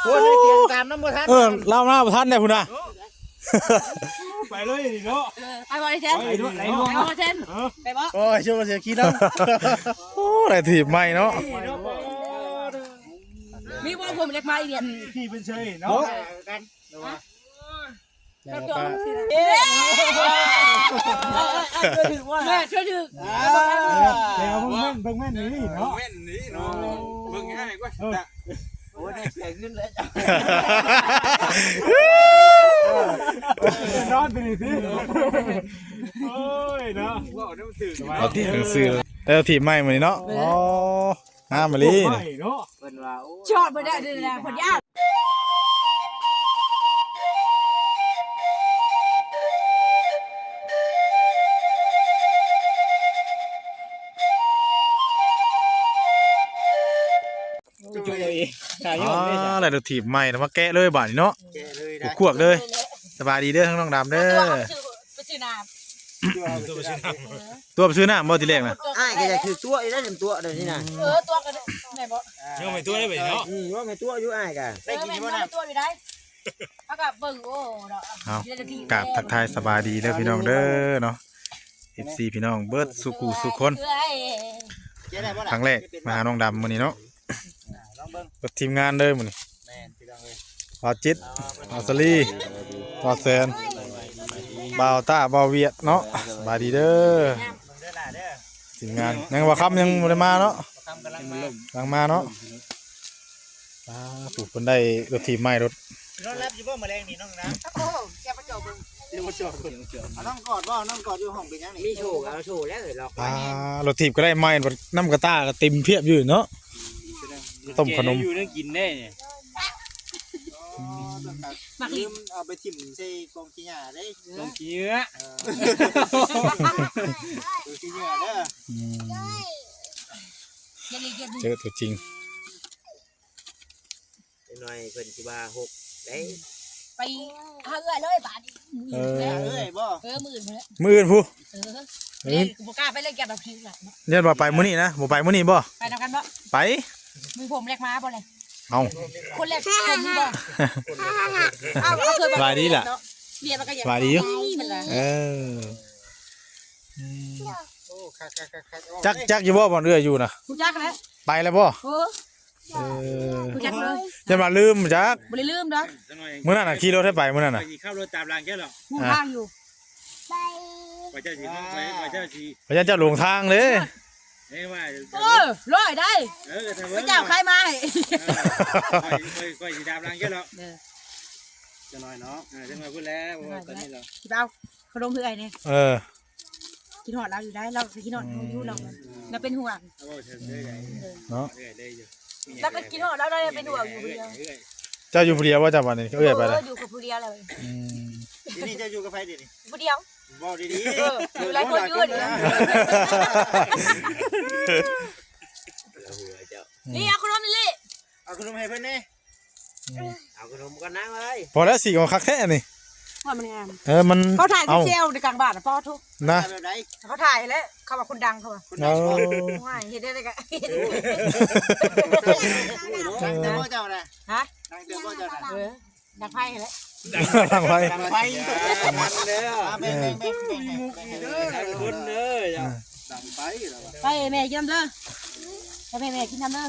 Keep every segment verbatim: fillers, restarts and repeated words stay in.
โอ้ย เตรียมตามน้ำบ่ทัน เออ เล่ามาบ่ทันเนี่ยพุ้นนะ ไปเลยนี่เนาะ ไปบ่ไอ้เซน ไปด้วย ไปบ่ไอ้เซน ไปบ่ โอ้ย ช่วยมาเสียขี้เนาะ โอ้ ได้ถีบใหม่เนาะ มีบ่ผมเล็กมาอีกเนี่ย ขี่เป็นเชยเนาะ แม่ช่วยถือ แต่เอาเบิ่งแม่นเบิ่งแม่นนี่เนาะ แม่นนี่เนาะ เบิ่งง่ายกว่า โอ้ย ได้เสียขึ้นแล้วจ้ะ นอนตัวนี้สิ โอ้ยเนาะ เอาเตียงซื้อแล้วถีบใหม่มานี่เนาะ อ๋อ งามมาลี เนาะ เพิ่นว่า โอ้ย ชอบเพิ่นได้เด้อนะ เพิ่นยาก จุ่ยถ่ายยอดเลยจ้ะ อ่า แล้วเดี๋ยวถีบใหม่แล้วมาแกะเลยบาดนี้เนาะ แกะเลยนะ ขวกเลย สบายดีเด้อทั้งน้องดำเด้อ ตัวไปซื้อน้ำ ตัวไปซื้อน้ำบ่ทีแรกนะ อ้ายก็อยากถือตัวอีกแล้ว ตัวเดี๋ยวนี้นะ เออ ตัวกันได้บ่ ยังไม่ตัวได้ไปเนาะ อืม ว่าไม่ตัวอยู่อ้ายกะ เออ แม่นว่าตัวอยู่ได้ เอากับเบิ่ง โอ้เนาะ เอา กราบทักทายสบายดีเด้อพี่น้องเด้อเนาะ เอฟซี พี่น้องเบิดสุขูสุคน เอ้ย ครั้งแรกมาหาน้องดำมื้อนี้เนาะ อ่า ลองเบิ่ง เบิดทีมงานเด้อมื้อนี้ แม่นพี่น้องเอ้ย บ่าวจิต บ่าวสลี บ่าวแสน บ่าวต้า บ่าวเวียดเนาะ สบายดีเด้อ เบิ่งเด้อล่ะเด้อ ทีมงาน ยังบ่าวคำยังบ่ได้มาเนาะ บ่าวคำกำลังมา กำลังมาเนาะ อ่า ผู้เพิ่นได้รถถีบใหม่รถ นอนหลับอยู่บ่มื้อแลงนี่น้องนะ โอ้โห แกมาเจาะเบิ่ง เดี๋ยวมาเจาะเบิ่ง เอาน้องกอดบ่ เอาน้องกอดอยู่ห้องเป็นหยังนี่ มีโชว์ เอาโชว์แล้วเหรอ อ่า รถถีบก็ได้ใหม่ รถน้ำกระต้าก็เต็มเพียบอยู่เนาะ ต้มขนม แกอยู่นั่งกินได้เนี่ย อ๋อ ต้องการ มัก ลืมเอาไปถิ่มใส่กองขี้หญ้าเด้ กองขี้เหงื่อ เออ กองขี้เหงื่อเด้อ อืม อย่าหลีกอย่าดู เจอตัวจริง จักหน่อยเพิ่นสิว่าหกได้ ไปหาเอื้อยเลยบาดนี้ เออ เอื้อยบ่ เออ มื้ออื่นเลย มื้ออื่นพุ้น เออ เออ แม่กูบ่กล้าไปเลย แกแบบผิวหนักเนาะ เรียกว่าไปมื้อนี้นะ บ่ไปมื้อนี้บ่ ไปนำกันบ่ ไป มีผมเล็กมาบ่เลย เอ้า คนแรกผมบ่ เอา เอาเคย สบายดีล่ะ เนาะ เรียนมันก็อยาก สบายดีอยู่ นี่มันละ เออ อืม โอ้ คักๆๆๆ จัก จักอยู่บ่บ่อนเอื้อยอยู่นะ รู้จักแล้ว ไปแล้วบ่ โอ้ เออ รู้จักเลย อย่ามาลืมจัก บ่ได้ลืมดอก มื้อนั้นน่ะ ขี่รถให้ไปมื้อนั้นน่ะ ไปสิขับรถตามหลังแกหรอก ฮู้ทางอยู่ ไป ไปเจ้าสิ ไป ไปเจ้าสิ พระเจ้าหลงทางเด้ เอ้ยว่า เออ ร้อยได้ เออ ถ้า พระเจ้าใครมาให้ เออ ไป ไป ไปสิตามหลังแกหรอก เออ จักหน่อยเนาะ เออ จักหน่อยพู้นแล้ว เพราะว่าตอนนี้เรา สิไปเอาขนมเพื่อไอ้นี่ เออ คิดฮอดเราอยู่ได้ เราก็คิดฮอด อืม อยู่เรา เราเป็นห่วง เอาเถอะ เออ เนาะ เออ ได้อยู่ เราก็คิดฮอดเรา เราเป็นห่วงอยู่คนเดียว เจ้าอยู่ผู้เดียวบ่เจ้าบัดนี้ เอื้อยไปแล้ว เออ อยู่กับผู้เดียวเลย อืม ทีนี้เจ้าอยู่กับไผเดี๋ยวนี้ ผู้เดียว เว้าดีๆ เออ อยู่หลายคนอยู่เดี๋ยว อืม นี่เอาขนมนี่ เอาขนมให้เพิ่นแหน่ อืม เอาขนมก่อนนะเอ้ย พอแล้ว สีออกคักแท้นี่ ว่ามันงาม เออ มัน เขาถ่าย เอ้า เซลล์ในกลางบ้านน่ะ ป้อทุก นะ แบบใด เขาถ่ายแล้ว เขาว่าคนดัง เขาว่า คนดัง เออ ว่าเห็นได้เลยกะ ดังเติบบ่เจ้าน่ะ ฮะ ดังเติบบ่เจ้าน่ะ เออ ดังไฟแล้ว ดังไฟ ดังไฟ ดังเด้อ อ่ะแบ่งๆๆๆๆ คนเด้อ ดังไฟแล้วอะ ไปแม่กินน้ำเด้อ ไปแม่แม่กินน้ำเด้อ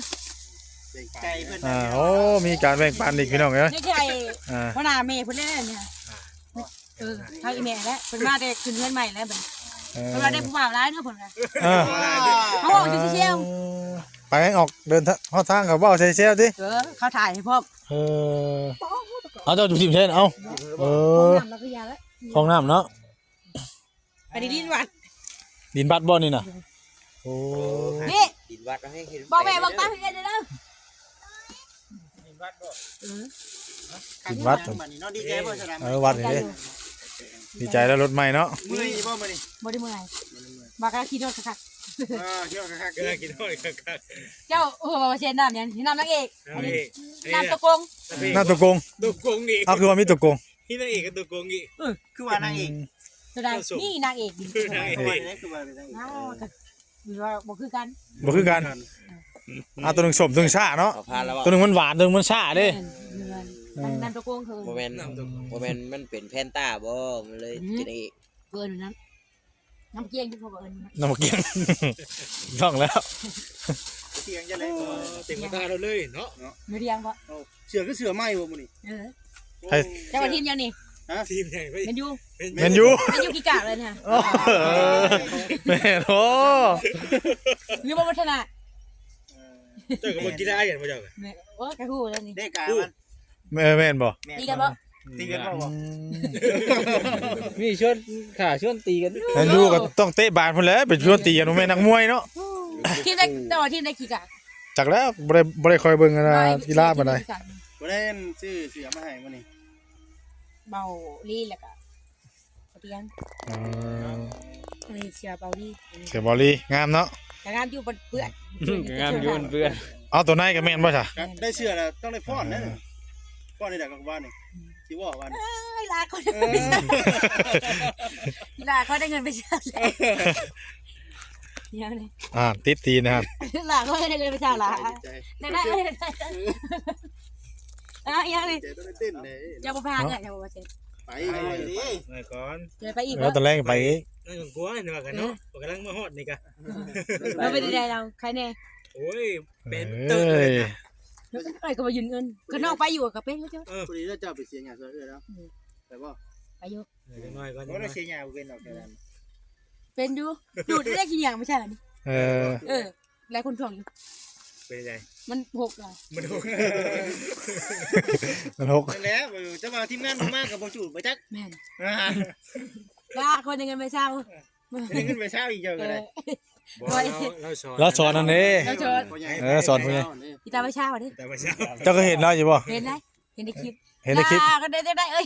ใจเพิ่น อ่า โอ้ มีการแบ่งปันอีกพี่น้องเอ้ย นี่ใช่ อ่า หัวหน้าแม่เพิ่นเลยเนี่ย เออ ทางอีแม่แล้ว เพิ่นมาแต่ขึ้นเฮือนใหม่แล้วบัดนี้ เออ เพิ่นว่าได้ผู้บ่าวหลายเนาะเพิ่นว่า เออ เขาบอกอยู่เซลล์ ไปออกเดินทาง ฮอดทางเขาเว้าใส่เซลล์ติ เออ เขาถ่ายให้พร้อม เออ เอาเจ้าจุ่มทิ่มเช่น เอา เออ ห้องน้ำแล้วก็ยาแล้ว ห้องน้ำเนาะ อันนี้ดินวัด ดินวัดบ่นี่น่ะ โอ้ นี่ ดินวัดเอาให้เห็น บอกแม่บอกตาพี่เอ็นเด้อ ดินวัด บัดนี้เนาะ ดีใจบ่สนาม เออ วัดนี่เด้ ดีใจแล้วรถใหม่เนาะ เมื่อยบ่มื้อนี้ บ่ได้เมื่อย บ่ได้เมื่อย บักกะขี่รถคักๆ เออ เที่ยวคักๆ เออ กินหน่อยคักๆ เจ้า โอ้โห บ่เช่นน้ำหยัง น้ำนางเอก นางเอก น้ำตะกง นางเอก น้ำตะกง ตะกงอีก เอาคือว่ามีตะกง นี่นางเอกกับตะกงอีก เออ คือว่านางเอก อืม ตัวใด นี่นางเอก นางเอก คือว่าเป็นนางเอก อ้าว หรือว่าบ่คือกัน บ่คือกัน อ่า ตัวหนึ่งส้ม ตัวหนึ่งซ่าเนาะ เขาพาแล้วว่า ตัวหนึ่งมันหวาน ตัวหนึ่งมันซ่าเด้ แม่น แม่น มัน เออ น้ำตะโกงคือ บ่แม่น น้ำตะโกง บ่แม่น มันเป็นแพนต้าบ่ มันเลย อืม เป็นเอง เกินนั้น น้ำเกลี้ยงที่เขาบอกเอิ้น น้ำเกลี้ยง ต้องแล้ว เตียงจะเลย เต็มกระตาเราเลยเนาะ เนาะ ไม่เรียงบ่ เอา เสื้อคือเสื้อใหม่บ่มื้อนี้ เออ ให้ เจ้าว่าทีมยังนี่ ฮะ ทีมใหญ่ไป แมนยู แมนยู แมนยูกี่กากเลยเนี่ย โอ้ แม่น โอ้ หรือว่าวัฒนะ เจ้าก็บ่กีฬาอย่างบ่เจ้าก็ แม่น โอ้ย กระหู้แล้วนี่ ได้กามัน แม่น แม่นบ่ แม่น ตีกันบ่ ตีกันบ่ อืม มีชวน ขาชวนตีกัน แมนยูก็ต้องเตะบานพุ่นแหละ เป็นชวนตีกัน บ่แม่นนักมวยเนาะ ทีมได้ แต่ว่าทีมได้กี่กาก จักแล้ว บ่ได้ บ่ได้คอยเบิ่งอันน่ะ ไม่ กีฬาปานใด บ่ได้ซื้อเสื้อมาให้มื้อนี้ เบาลีแล้วก็ เตียง อืม อันนี้เสื้อเบาลี เสื้อเบาลี งามเนาะ แต่งามอยู่เปื้อน งามอยู่เปื้อน เอาตัวในก็แม่นบ่ซะ ได้เสื้อแล้วต้องได้ฟ้อนนะ เออ ฟ้อนนี่แหละกับบ้านนี่ สิว่าบ้านนี่ เอ้ย ลาเขาได้ เออ เงินไปใช้ ลาเขาได้เงินไปใช้ เดี๋ยวนี่ อ่า ติดตีนนะครับ ลาเขาได้เงินไปใช้ละ ใจ ได้ได้ เอ้ย อ่ะ อีกอย่างหนึ่ง ใจต้องได้เต้นเลย เจ้าบ่พาเนี่ย เจ้าบ่เสร็จ ไปเลยดิ ไปก่อน เดี๋ยวไปอีก แล้วตอนแรกไปอีก นั่นก็กลัวนี่ว่ากันเนาะ เออ กำลังมาฮอดนี่กะ เราเป็นใดเราใครแน่ โอ้ย เป็น เอ้ย เติร์ดเลยนะ แล้วก็ไปก็มายืนเงิน ข้างนอกไปอยู่กับเป็นแล้วเจ้า เออ พอดีแล้วเจ้าไปเสียหยาซอยเอื้อแล้ว อืม ไปบ่ ไปอยู่ เออ จังน้อยก่อน บ่ได้เสียหยาบ่เป็นดอกแถวนั้น เป็นอยู่ ดูดได้ขี้เหนียวไม่ใช่เหรอนี่ เออ เออ หลายคนถ่วงอยู่ เป็นไง มันหกเหรอ มันหก มันหก นั่นแหละ เออ จะมาทีมงานบ่มากับบ่จูดบ่จัก แม่น อ่า ว่าคนยังไงไม่เศร้า ได้เงินไปเช้าอีกเจ้าก็ได้ เออ บอกเรา เราสอน เราสอนนั่นเด้ เราสอน เออ สอนผู้ใหญ่ อีตาไม่เศร้าดิ แต่ว่าเช้า เจ้าก็เห็นเราอยู่บ่ เห็นไหม เห็นในคลิป เห็นในคลิป อ่า ก็ได้ ได้ ได้ เอ้ย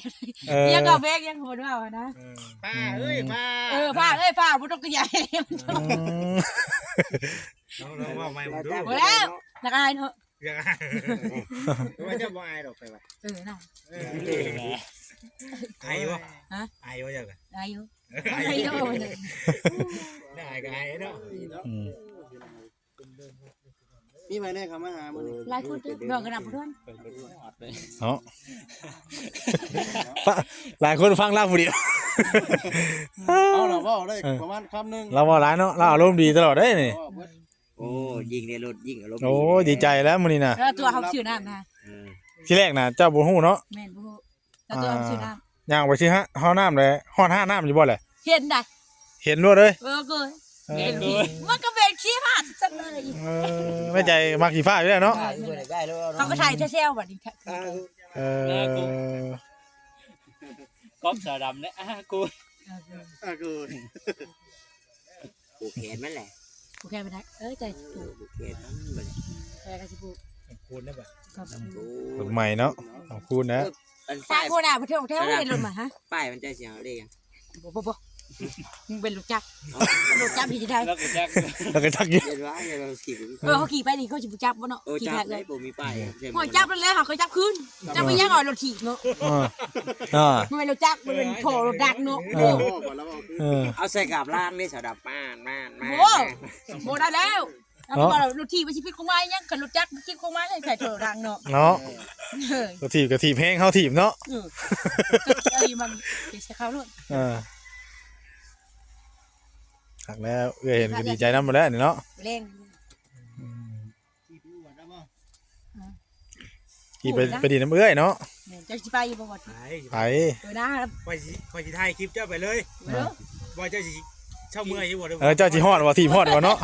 เออ ยังก็เบรกยังคนว่านะ เออ ป้าเอ้ย ป้า เออ ป้าเอ้ย ป้า บ่ต้องขยาย อืม เรา เราว่าไม่ดู หมดแล้ว นักอายเนาะ อยากอาย แต่ว่าเจ้าบ่อายดอกไปว่ะ เออน่ะ เออ อายบ่ ฮะ อายบ่เจ้าก็ อายอยู่ อายอยู่ น่าอายก็อายเนาะ อืม มีไผแน่เข้ามาหามื้อนี้ หลายคนเด้อ น้องก็นับบ่ถ้วน เนาะ ปะ หลายคนฟังลาวผู้เดียว เอาล่ะ เว้าได้ เออ ประมาณคำหนึ่ง ลาวเว้าหลายเนาะ ลาวอารมณ์ดีตลอดเด้นี่ เว้าเบิด โอ้ ยิงในรถ ยิงอารมณ์ โอ้ ดี ดีใจแล้วมื้อนี้นะ แล้วตัวเขาซื้อน้ำนะ เออ ทีแรกนะเจ้าบ่ฮู้เนาะ แม่นบ่ฮู้ แล้วตัวเขาซื้อน้ำ อ่า ย่างไปซื้อฮะ ห้องน้ำเลย ฮอดห้าน้ำอยู่บ่แหละ เห็นได้ เห็นรวดเลย เออ เกิน เออ เห็น มันก็เป็นขี้พลาดจังเลย เออ แม่ใจมักขี้พลาดอยู่แล้วเนาะ ได้เลย เขาก็ถ่ายแซวๆ บัดนี้ เออ ก๊อฟเสือดำเนี่ย อ่ะ กู เออ อ่ะ กู ผูกแขนมันแหละ ผูกแขนไปได้ เออ ใจผูก ผูกแขนมันบัดนี้ แขนก็สิผูก ขอบคุณนะบัด ขอบคุณ ต้นไม้เนาะ ขอบคุณนะ เออ อัน สร้าง ป้าย คนอ่ะ มาเที่ยวเที่ยวเห็นรถมาฮะ ป้ายมันใจเสียงเลขหยัง บ่ บ่ บ่ มึงเป็นรถจักร เอ้า รถจักรพี่จะได้ แล้วก็จัก แล้วก็จักอยู่ เรียนว่าเรียนว่าสิบ เออ เขาขี่ไปนี่เขาสิบ่จับบ่เนาะ เออ ขี่ จับ ผ่าน ได้ เลย บ่มีป้าย ใช่ไหม โอ้ย จับแล้วเขาก็จับคืน จับไปยังเอารถถีบเนาะ อ่า อ่า มันเป็นรถจักร มันเป็นท่อรถดักเนาะ เออ เออ เอาใส่กับล่างนี่สาวดำ ม่าน ม่าน ม่าน โอ้ ม่าน บ่ได้แล้ว เอา เนาะ ไปบอกรถถีบมันสิผิดกฎหมายยัง คันรถจักรมันผิดกฎหมายยังใส่ท่อรถดักเนาะ เนาะ เออ รถถีบก็ถีบแฮง เฮาถีบเนาะ เออ ก็เอาอยู่มันไปใส่เขาโลด เออ คักแล้ว เอื้อยเห็นก็ดีใจนำหมดแล้วนี่เนาะ แรง อืม ขี่ไปอวดแล้วบ่ อ่ะ ขี่ไป ไปดินน้ำเอื้อยเนาะ แม่น เจ้าสิไปอยู่บ่วัด ไป ไป เออนะ ข้อยสิ ข้อยสิถ่ายคลิปเจ้าไปเลย เออ ว่าเจ้าสิเช้าเมื่อยอยู่บ่ เออ เจ้าสิฮอดบ่ ถีบฮอดบ่เนาะ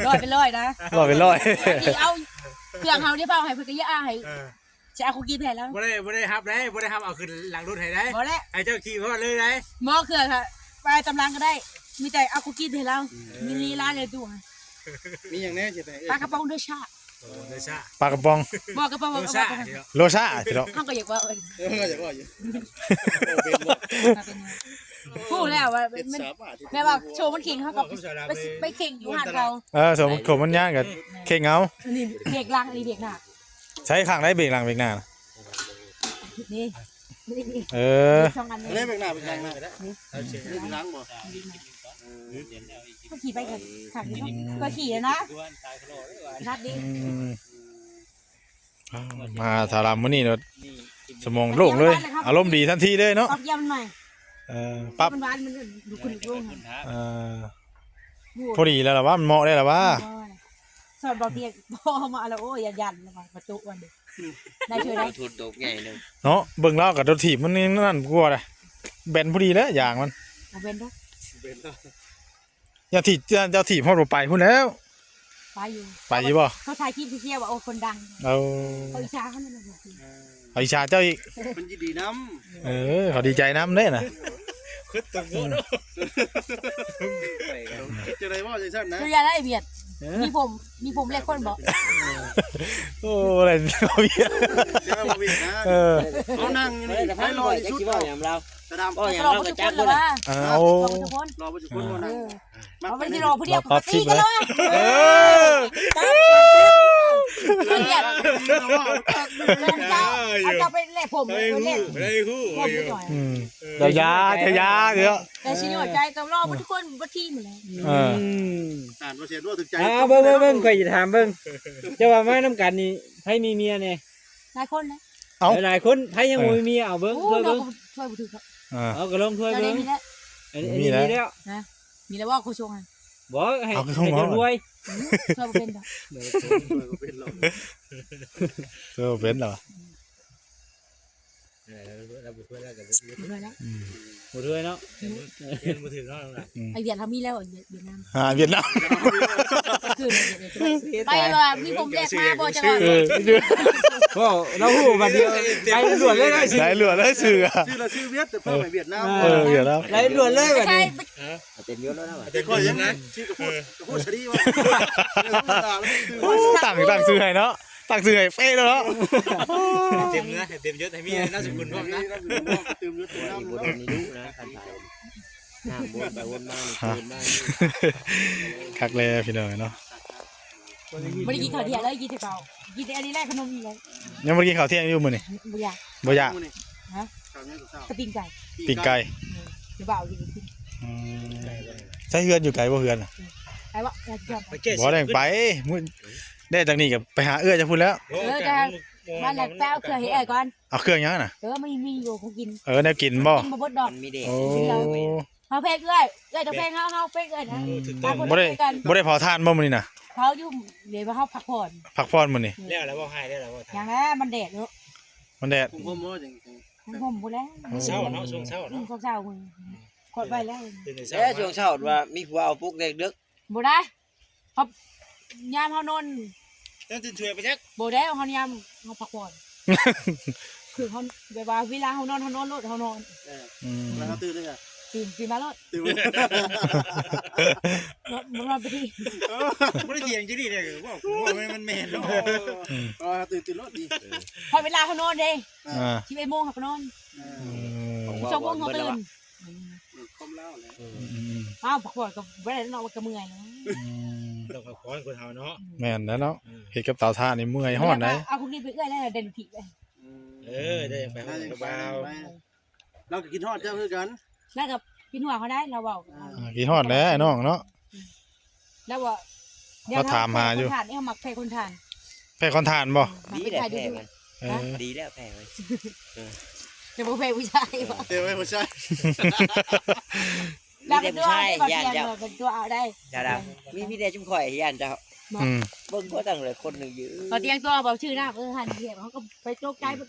ร้อยเป็นร้อยนะ ร้อยเป็นร้อย ที่เอาเครื่องเฮาที่เผาให้เพิ่นก็อย่าเอาให้ เออ สิเอาคุกกี้ไปให้แล้ว บ่ได้ บ่ได้ฮับได้ บ่ได้ฮับเอาขึ้นหลังรถให้ได้ บ่แล้ว ให้เจ้าขี่ฮอดเลยได้ บ่เครื่องค่ะ ไปตำลังก็ได้ มีแต่เอาคุกกี้ไปให้เรา อืม มีลีลาเลยดู มีหยังแน่สิไป ปลากระป๋องโดชา โอ้ โดชา ปลากระป๋อง บ่กระป๋อง โดชา บ่กระป๋อง เดี๋ยว โลชาสิเนาะ เฮาก็อยากว่าเอิ้น เออ อยากว่าอยู่ โอ้ เป็นบ่ มาเป็นไง ฮู้แล้วว่ามัน เป็นสามารถที่ แบบว่าโชว์มันเข่ง เฮาก็ โอ้ ไป ไปเข่งอยู่ห้านเขา เออ สมมุติผมมันย่างก็เข่งเอา อันนี้เบรกหลัง อันนี้เบรกหน้า ใช้ข้างใดเบรกหลังเบรกหน้าน่ะ นี่ เออ สองอันนี้ อันนี้เบรกหน้าเบรกหลังนะ นี่ นี่เบรกหลังบ่ เออ ก็ขี่ไปกับขับอยู่เนาะก็ขี่แล้วนะนัดดิอืมอ้าวมาถาลามมื้อนี้เนาะสมองโล่งเลย อารมณ์ดีทันทีเลยเนาะปรับยำหน่อยเออปรับมันหวานมันดูคุณลุงเออพอดีแล้วล่ะว่ามันเหมาะได้แล้วว่าสอนบอกเดียกพ่อมาแล้วโอ้ยอย่ายันแล้วมาประตูวันเดียวได้ช่วยได้ทุนตกใหญ่หนึ่งเนาะเบิ่งเล่ากับรถถีบมันนี่นั่นกลัวเลยแบนพอดีแล้วอย่างมันเอาเป็นด้วยอย่าถีบอย่าอย่าถีบฮอดบ่ไปพุ่นแล้วไปอยู่ไปอยู่บ่เขาถ่ายคลิปเที่ยวว่าโอ้คนดังเอาเขาอิจฉาเขานั่นน่ะเอาอิจฉาเจ้าอีกมันยินดีนำเออเขาดีใจนำเด้น่ะคือตึงโคตรคิดจะได้ว่าจังซั่นนะคืออย่าได้เบียดมีผมมีผมเรียกคนบ่โอ้อะไรเบียดเดี๋ยวมาเบียดนะเออเขานั่งอยู่นี่ให้รอที่สุด ตะดำก็อย่างเราก็จักเบิ่งว่าเออเอารอบ่ทุกคนรอบ่ทุกคนว่านั่งมันเป็นที่รอผู้เดียวก็ตีกันแล้วเออเจ้าเอาเจ้าไปแลกผมเลยเล่นได้ฮู้ผมหน่อยอืมเดี๋ยวยาเดี๋ยวยาเดี๋ยวแต่สิหน่อยใจกับรอบ่ทุกคนบ่ทีมเลยเอออ่านบ่เสียด้วยถึงใจอ่าเบิ่งเบิ่งเบิ่งข่อยสิถามเบิ่งเจ้าว่ามาน้ำกันนี่ไผมีเมียแน่หลายคนนะ เอ้าหลายๆคนไผยังบ่มีเมียเอาเบิ่งโอ้ช่วยเบิ่งเราก็ช่วยบ่ถือครับอ่าเอาก็ลองช่วยเบิ่งจะได้มีแล้วอันนี้มีแล้วนะมีแล้วว่าโคชงอ่ะบ่ให้เอากระทงให้เจ้าบ่รวยช่วยบ่เป็นดอกเออเป็นเหรอเออเราบ่ช่วยแล้วกันบ่ช่วยแล้วอืม บ่ด้วยเนาะเห็นบ่ถือเนาะไอ้เวียดเขามีแล้วเวียดนามอ่าเวียดนามคือไปว่ามีผมแรกมาบ่จะว่าก็เราฮู้บัดเดียวไปด่วนเลยได้สิได้ด่วนเลยชื่ออ่ะชื่อเราชื่อเวียดแต่พ่อไปเวียดนามเออเวียดนามได้ด่วนเลยบัดนี้เต็มยศแล้วนะแต่ข้อยยังไงชื่อกระโพดกระโพดชะดีวะโอ้ตั้งตั้งชื่อให้เนาะ ตั้งชื่อให้เป๊ะแล้วเนาะเต็มนะเต็มยศให้มีนามสกุลพร้อมนะเต็มยศเต็มนามอีกบนนี้ดุนะคันถ่ายห้ามวนไปวนมานี่คืนมาคักเลยพี่น้องเนาะบ่ได้กินข้าวเที่ยงเลยกินแต่ข้าวกินแต่อันนี้แหละขนมนี่เลยยังบ่ได้กินข้าวเที่ยงอยู่มื้อนี้บ่อยากบ่อยากมื้อนี้ฮะข้าวเหนียวกับข้าวกะปิ้งไก่ปิ้งไก่เออจะบ่าวกินปิ้งอืมใช่เฮือนอยู่ไกลบ่เฮือนน่ะไกลบ่ไกลบ่ได้ไปมื้อ ได้จากนี่ก็ไปหาเอื้อยจากพุ้นแล้วเออแต่บ้านหลังแป้วเครื่องให้เอื้อยก่อนเอาเครื่องหยังน่ะเออมันมีอยู่ของกินเออแนวกินบ่กินบ่เบิดดอกมันมีเด็กโอ้เฮาแพงเอื้อยเอื้อยจะแพงเฮาเฮาแพงเอื้อยนะอืมตามคนบ่ได้เดียวกันบ่ได้เผาถ่านบ่มื้อนี้น่ะเผาอยู่เดี๋ยวเฮาพักผ่อนพักผ่อนมื้อนี้แล้วแล้วบ่ให้แล้วแล้วบ่ถ่ายยังแล้วมันแดดเนาะมันแดดผมผมบ่จังผมผมบ่แล้วเช้าเนาะช่วงเช้าเนาะช่วงเช้ามื้อขดไว้แล้วตื่นแต่เช้าเอ้ยช่วงเช้าว่ามีผัวเอาปลุกเด็กดึกบ่ได้ เฮายามเฮานอนเจ้าตื่นช่วยไปจักบ่ได้เฮายามเฮาพักผ่อนคือเฮาแบบว่าเวลาเฮานอนเฮานอนโลดเฮานอนเอออืมแล้วเฮาตื่นเลยจ้ะตื่นตื่นมาโลดตื่นมาโลดนอนนอนไปที่เออบ่ได้เถียงจังซี่เด้อว่าว่ามันมันแม่นเนาะอืมเออตื่นตื่นโลดดีพอเวลาเฮานอนเด้อ่าสิบเอ็ดโมงเฮาก็นอนเอออืมสองโมงเฮาตื่น อืมความลาวแหละอืมอืมอ้าวผักหวานก็บ่ได้เนาะมันก็เมื่อยเนาะอืมต้องพักผ่อนคนเฮาเนาะแม่นแล้วเนาะอืมเฮ็ดกับเตาถ่านนี่เมื่อยฮ้อนได้เอาพวกนี้ไปเอื้อยแล้วเดินถีบเลยอืมเออได้ไปฮ้อนกับบ่าวเราก็คิดฮอดเจ้าคือกันแล้วก็กินหัวเขาได้เราเว้าอ่าอ่าคิดฮอดแล้วไอ้น้องเนาะ แล้วว่าเดี๋ยวเขาถามหาอยู่ แพร่คนถ่านนี่เขามักแพร่คนถ่านแพร่คนถ่านบ่มักดีแหละแพร่มันเออดีแล้วแพร่มันเดี๋ยวบ่แพร่ผู้ชายบ่เดี๋ยวบ่ใช่แล้วเป็นตัวเอาได้บ่เพียงเออเป็นตัวเอาได้จ้าดำมีมีแต่จุ่มข่อยย่านเจ้าบ่อืมเบิ่งก็ตั้งเลยคนหนึ่งอยู่บ่เตียงตัวบ่ชื่อนะเออหันเดียวเขาก็ไปตกใจบ่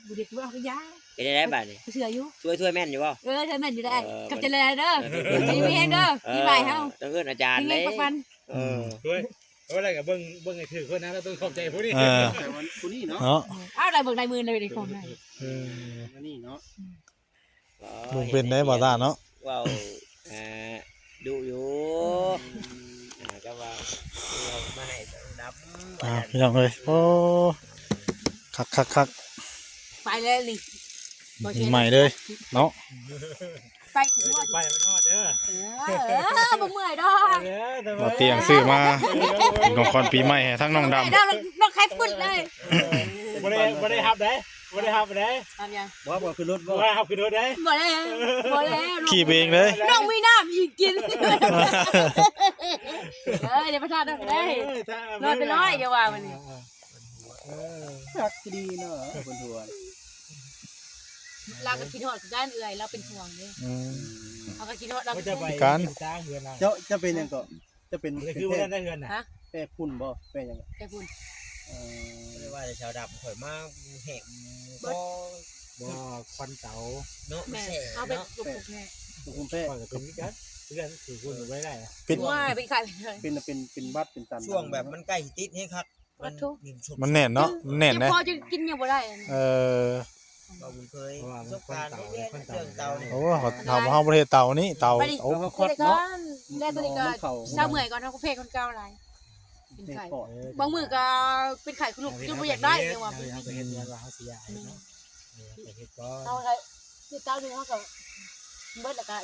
บ่ได้ตัวเขาก็ยาเป็นได้บาดนี้เสืออยู่ช่วยช่วยแม่นอยู่บ่เออช่วยแม่นอยู่ได้เออกับเจริญเด้อเออมีแฮงเด้อมีใหม่เฮาต้องเอิ้นอาจารย์มีเงินประกัน เออช่วยเพราะอะไรกับเบิ่งเบิ่งไอ้ถือคนนั้นเราต้องขอบใจผู้นี้เออแต่วันผู้นี้เนาะเนาะอ้าวได้เบิ่งลายมือเลยเด้ของได้เออวันนี้เนาะเบิ่งเป็นได้บ่ตาเนาะเว้าอ่าดุอยู่อ่าก็ว่าเอามาให้ดำอ่าพี่น้องเอ้ยโอ้คักคักคักไปแล้วนี่ ใหม่เลยเนาะไปถึงว่าไปมันฮอดเด้อเออเออบ่เมื่อยดอกเออแต่ว่าบ่เตียงซื้อมาเป็นของขวัญปีใหม่ให้ทั้งน้องดำเด้อน้องไข่ปุ้นเลยบ่ได้บ่ได้ฮับได้ บ่ได้รับได้ ทำยัง บ่บ่ขึ้นรถบ่ บ่ได้รับขึ้นรถได้ บ่ได้บ่ได้ ขี่เองเลย น้องมีน้ำอีกกิน เอ้ยเดี๋ยวประทานน้องได้ เออถ้า ร้อยเป็นร้อยเดี๋ยวว่ามันนี่ เออ คักดีเนาะคนทวน เราก็คิดฮอดกันเอื้อยเราเป็นห่วงเลย อืม เขาก็คิดฮอดเรา ก็จะไป การ สร้างเฮือนเรา เจ้าจะเป็นหยังก็จะเป็น ก็คือว่าได้เฮือนน่ะ ฮะ แป้พุ่นบ่แป้หยังก็ แค่คุณ เออ เรียกว่าชาวดำข่อยมาแหมก็ บ่ควันเต๋า เนาะ แม่ แสบ เอาเป็น เนาะ ลูกแม่ ลูกคุณแป้ ก็จะเป็นกันเพื่อนคือคุณไว้ได้อะ ปิด ว่าเป็นใคร เป็นเป็นเป็นหวัดเป็นตัน ช่วงแบบมันใกล้สิติดให้คักมัน ทุก นิ่มชุบ มันแน่นเนาะมันแน่น เจ็บ นะ คอจนกินยังบ่ได้ เออ เราบุญเคยประสบการณ์เรียนเรื่องเตาเนี่ย โอ้เขาเขาเขาประเทศเตานี้เตา ไปดิ โอ้ เดี๋ยวก่อนแรกตัวนี้ก็เศร้าเมื่อยก่อนเขาก็เพลงคนเก่าอะไรเป็นไข้ ปอด บางมือก็เป็นไข้คุณลูกจนบ่อยากได้เลยว่า เฮาก็เฮ็ดเฮือนว่าเฮาสิย้ายเนาะเออไปเฮ็ดก่อน เอาอะไรคือเต้าหนึ่งเขาก็เบิดแล้วก็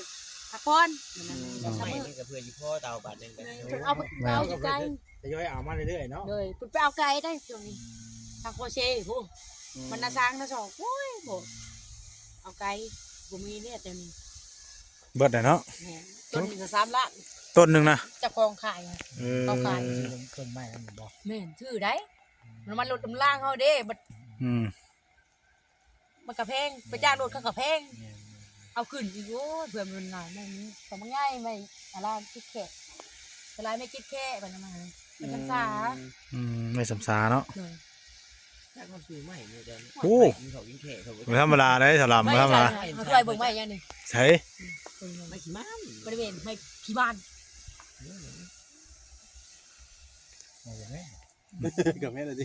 พักผ่อน เอาใหม่นี่ก็เพื่ออยู่พ่อเตาบาดหนึงกัน เอาเอาใจ ทยอยเอามาเรื่อยๆเนาะ เลยคุณไปเอาไก่ได้ช่วงนี้ทางโคเชผู้มันนาซางนาสองโอ้ยบ่เอาไก่บ่มีเนี่ยแต่นี่ เบิดแล้วเนาะ แหมต้นหนึ่งก็สามล้าน ต้นหนึ่งนะ เจ้าของขายอะ เออ เขาขาย ต้นไม้นั่นบ่ แม่นถือได้มันมันลดน้ำล่างเขาเด้บัด อืม มันกระแพงไปจ้างรถเขากระแพง เอาขึ้นอีกโอ้ยเพื่อมันหลายไม่นี้ของมันง่ายไม่อะไรคิดแค่อะไรไม่คิดแค่บัดนั้นมามันจำสา อืมไม่สำสาเนาะ เลย ถ้าเขาซื้อใหม่เนี่ยเดี๋ยวนี้ โอ้ กินเขากินแขกเขา ไม่ธรรมดาเลยสาวลำไม่ธรรมดา เขาช่วยเบิ่งไว้อย่างหนึ่ง ใช่ ไม่ขี้มัน บริเวณให้ที่บ้าน เอาอย่างนี้ กับแม่เลยดิ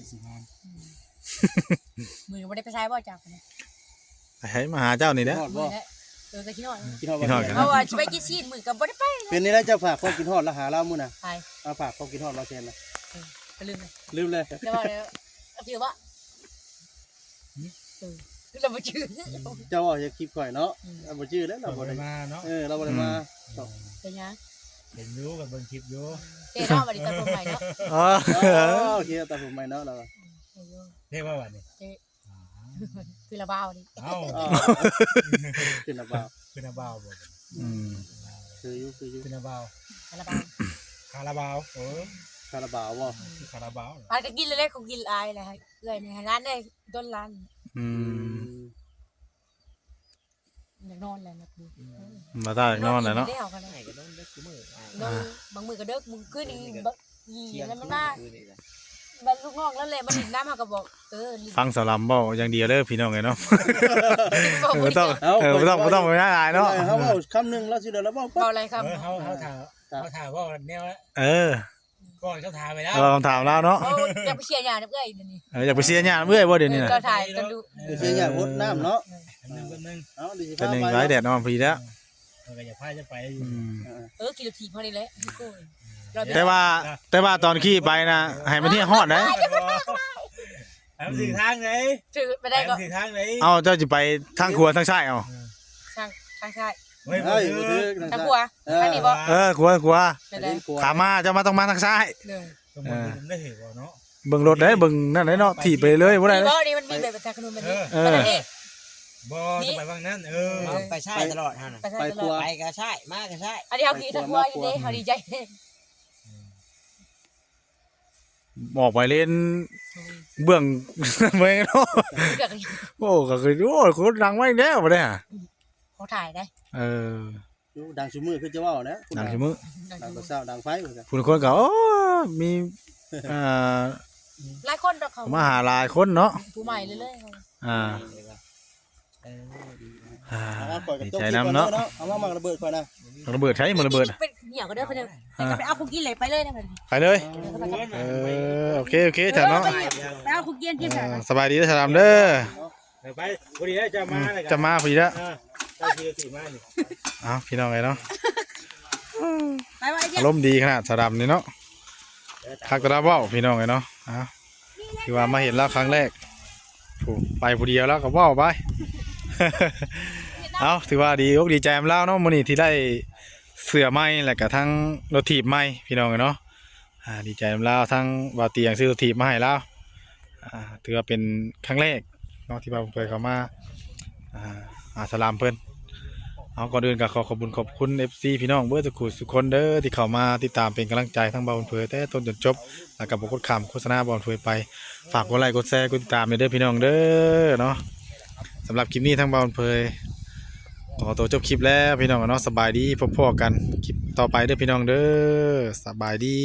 มือบ่ได้ไปใช้บ่จักเนี่ย ให้มาหาเจ้านี่แหละ ฮอด มื บ่ อแล้วเออก็ที่นอน กินฮอด กินฮอดกัน เพราะว่าจะไปกินซีนมือก็บ่ได้ไป เป็นนี่แล้วเจ้าฝากของกินฮอดแล้วหาเล่ามื้อน่ะ ไป เอาฝากของกินฮอดเราเช่นนะ ก็ลืมเลย ลืมเลย แต่ว่าแล้วถือว่าเออคือเราบ่จื้อ เจ้าเอาอย่าคลิปข่อยเนาะ อืม เอาบ่จื้อแล้วเราบ่ได้ มาเนาะ เออเราบ่ได้มา เป็นยัง เห็นอยู่กับเบิ่งคลิปอยู่ เจ๊เนาะวันนี้ตัดผมใหม่เนาะ อ๋อ อ๋อโอเคตัดผมใหม่เนาะเรา เออ เรียกว่าวันนี้ เจ๊คือละเบาดิ เอ้า อ๋อขึ้นนะบ่าว คือนาบาวบ่ อืม คืออยู่คืออยู่ คือนาบาว คาราบาว คาราบาวเออ คาราบาวบ่ คือคาราบาวเหรอ ไปก็กินเลยเขากินอายเลยเอื้อยในร้านได้ต้นร้าน อืม อยากนอนแล้วนะกู มาตายนอนแล้วเนาะ ได้เอากันเล ไหน ย ก็ต้องเลิกกูมืออ่ะ นอนบางมือก็เดิกมึงขึ้นอีกบางอี เที่ยง แล้วมัน คืน มา คืนอีกอ่ะ มันลูกน้องแล้วเลยมันดินน้ำมาก็บอกเออ ฟังสาวลำบอกอย่างเดียวเลยพี่น้องเลยเนาะ บอก เออไม่ต้องเออไม่ต้องไม่ต้องไปหน้าอายเนาะ เขาบอกคำหนึ่งแล้วสิเดี๋ยวเราบอก เบาอะไรครับ เออเขาเขาถามเขาถามว่าแนว เออ ก่อนเขาถามไปแล้ว เราคำถามแล้วเนาะ โอ้อยากไปเชียร์ยาเพื่อนนี่ เอออยากไปเชียร์งานเพื่อนบ่เดี๋ยวนี้นะ ก็ถ่ายกันดู เสียอย่างหดน้ำเนาะ อันนึงก็นึง เอาดี จะหนึ่งไว้แดดนอนพอดีแล้ว มันก็อย่าพลาดจะไปอยู่ อืม เออกินทีพอดีเลย แต่ว่าแต่ว่าตอนขี่ไปนะให้มันเที่ยงฮอดนะ ไปมันถึงทางไหน ถือไป ไป ได้ก็ มันถึงทางไหน เอาเจ้าจะไปทางขวาทางซ้ายเอา ทางทางซ้าย เฮ้ย เฮ้ย บ่ บ่ ถื ถื อ อ ทางขวา เออ ทางนี้บ่ เออขวาขวา ไปได้ ขวา ขามาเจ้ามาต้องมาทางซ้าย เลย ก็มันไม่ได้เห็นบ่เนาะ เบิ่งรถได้เบิ่งนั่นได้เนาะถีบไปเลยบ่ได้ นี่ เลย บ่นี่มันมีแบบทางขนมแบบนี้ เออ เออ นี่ บ่จะไปบางนั้นเออ ไปใช่ตลอดฮะน่ะ ไปทาง ไป ต ข ลอ วา ด ไปก็ใช่มาก็ใช่ อันนี้เขาคิดทางขวาอยู่เด้เขาดีใจ ออกไปเล่นเบื้อง เมืองเนาะ เกือบ โอ้ก็คือโอ้คนดังไว้แล้วบ่ได้ฮะ เขาถ่ายได้ เออ อยู่ดังชูมือคือจะว่านะ ดังชิมือ ดังกระเซ้าดังไฟเหมือนกัน คุณคนก็โอ้มีอ่า หลายคนดอกเขา มาหาหลายคนเนาะ ผู้ใหม่เรื่อย อ่า เออดีนะ อ่า เอาปล่อยกับ ดี โต๊ะ ใจ กิน นำ ก่อน เนาะ เนาะเอามาหมากระเบิดก่อนนะ ระเบิดใช่มันระเบิด เป็นเหนียวก็ได้ไปเลยไปเอาคุกกี้เลยไปเลยนะ ไปเลย เออโอเคโอเคถามเนาะ ไปเอาคุกกี้ที่ เอ ไหน อสบายดีถามเด้อ เดี๋ยวไปพอดีแล้วจะมาเลย จะมาพอดีแล้ว เออไปทีละสี่มานี่ อ้าวพี่น้องไงเนาะ ไปว่าไอ้เจ๊ อารมณ์ดีขนาดสาวดำนี่เนาะคักแต่ละเว้าพี่น้องไงเนาะอ้าวที่ว่ามาเห็นแล้วครั้งแรกถูกไปผู้เดียวแล้วก็เว้าไป เอาถือว่าดีอกดีใจนำลาวเนาะมื้อนี้ที่ได้เสื้อใหม่แล้วก็ทั้งรถถีบใหม่พี่น้องเนาะอ่าดีใจนำลาวทั้งบ่าวเตียงซื้อรถถีบมาให้ลาวอ่าถือว่าเป็นครั้งแรก เนาะ ที่บ่าวเผยเข้ามา อ่า หาสลามเพิ่น เอา ก่อนอื่นก็ขอขอบคุณขอบคุณ เอฟซี พี่น้องเบิดทุกคู่ทุกคนเด้อ ที่เข้ามาติดตามเป็นกำลังใจทั้งบ่าวเผยแต่ต้นจนจบ แล้วก็บ่กดข้ามโฆษณาบ่าวเผยไป ฝากกดไลค์กดแชร์กดติดตามเด้อพี่น้องเด้อเนาะ สำหรับคลิปนี้ทั้งบ่าวเผยขอตัวจบคลิปแล้วพี่น้องเนาะ สบายดี พบพ้อกันคลิปต่อไปเด้อพี่น้องเด้อ สบายดี